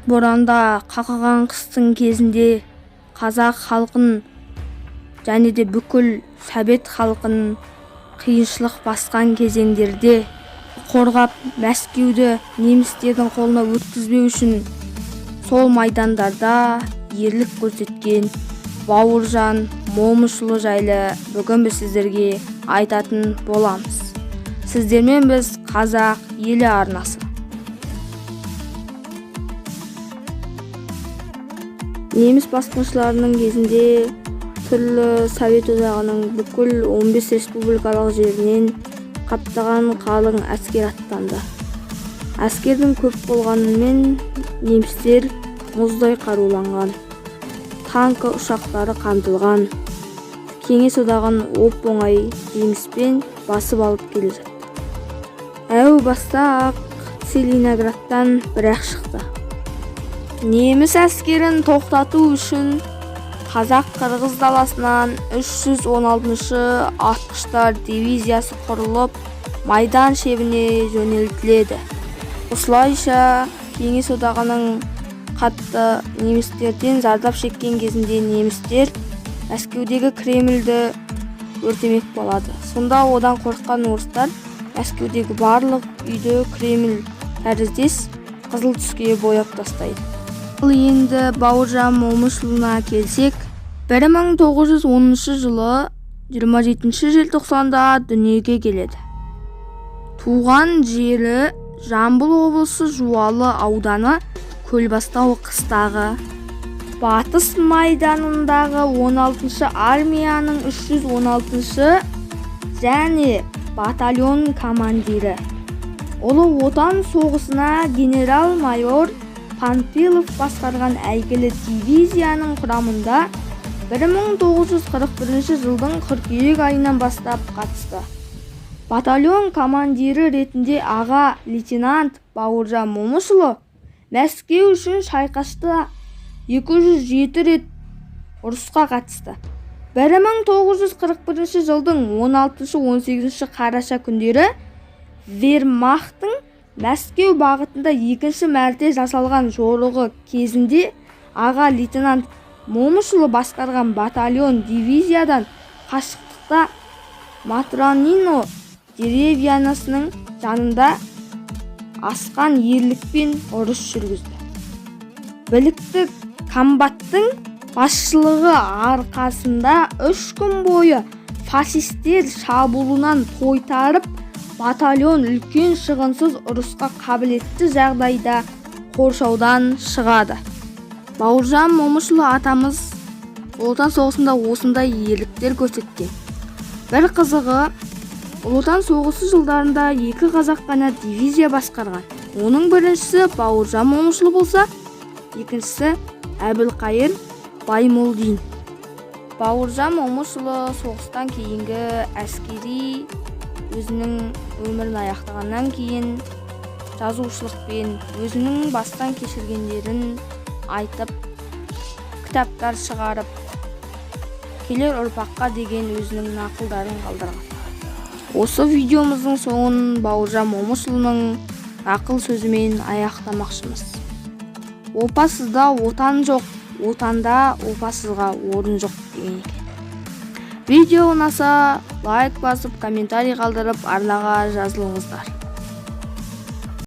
Боранда қақаған қыстың кезінде қазақ халқын және де бүкіл совет халқын қиыншылық басқан кезеңдерде қорғап, Мәскеуді немістердің қолына өткізбеу үшін сол майдандарда ерлік көрсеткен Бауыржан Момышұлы жайлы бүгін біз сіздерге айтатын боламыз. Сіздермен біз Қазақ елі арнасы. Неміс басқыншыларының кезінде түрлі Совет Одағының бүкіл 15 республикалық жерінен қаптаған қалың әскер аттанды. Әскердің көп болғанымен немістер мұздай қаруланған, танкі ұшақтары қамтылған. Кеңес Одағын оп-оңай жеңіспен басып алып келе жатты. Әу баста-ақ Целиноградтан бірақ шықты. Неміс әскерін тоқтату үшін қазақ-қырғыз даласынан 316-шы атқыштар дивизиясы құрылып, майдан шебіне жөнелтіледі. Осылайша Кеңес Одағының қатты немістерден зардап шеккен кезінде немістер Мәскеудегі Кремльді өртемек болады. Сонда одан қорыққан орыстар Мәскеудегі барлық үйді Кремль тәріздес қызыл түске бояп тастайды. Ал енді Бауыржан Момышұлына келсек, 1910 жылы 27 желтоқсанда дүниеге келеді. Туған жері Жамбыл облысы Жуалы ауданы Көлбастау қыстағы. Батыс майданындағы 16-шы армияның 316-шы және батальон командирі. Ұлы Отан соғысына генерал-майор Панфилов басқарған әйгілі дивизияның құрамында 1941 жылдың қыркүйек айынан бастап қатысты. Батальон командирі ретінде аға лейтенант Бауыржан Момышұлы Мәскеу үшін шайқаста 207 рет ұрысқа қатысты. 1941 жылдың 16-18 қараша күндері Вермахтың Мәскеу бағытында екінші мәрте жасалған жорығы кезінде аға лейтенант Момышұлы басқарған батальон дивизиядан қашықтықта Матронино деревнясының жанында асқан ерлікпен ұрыс жүргізді. Білікті комбаттың басшылығы арқасында 3 күн бойы фашистер шабуылынан тойтарып, батальон үлкен шығынсыз ұрысқа қабілетті жағдайда қоршаудан шығады. Бауыржан Момышұлы атамыз Ұлы Отан соғысында осындай ерліктер көрсеткен. Бір қызығы, Ұлы Отан соғысы жылдарында екі қазақ қана дивизия басқарған. Оның біріншісі Бауыржан Момышұлы болса, екіншісі Әбілқайыр Баймолдин. Бауыржан Момышұлы соғыстан кейінгі әскери өзінің өмірін аяқтағаннан кейін жазушылықпен өзінің бастан кешіргендерін айтып, кітаптар шығарып, келер ұрпаққа деген өзінің нақылдарын қалдырған. Осы видеомыздың соңын Бауыржан Момышұлының нақыл сөзімен аяқтамақшымыз. Опасызда отан жоқ, отанда опасызға орын жоқ деген екен. Видео ұнаса лайк басып, комментарий қалдырып, арнаға жазылыңыздар.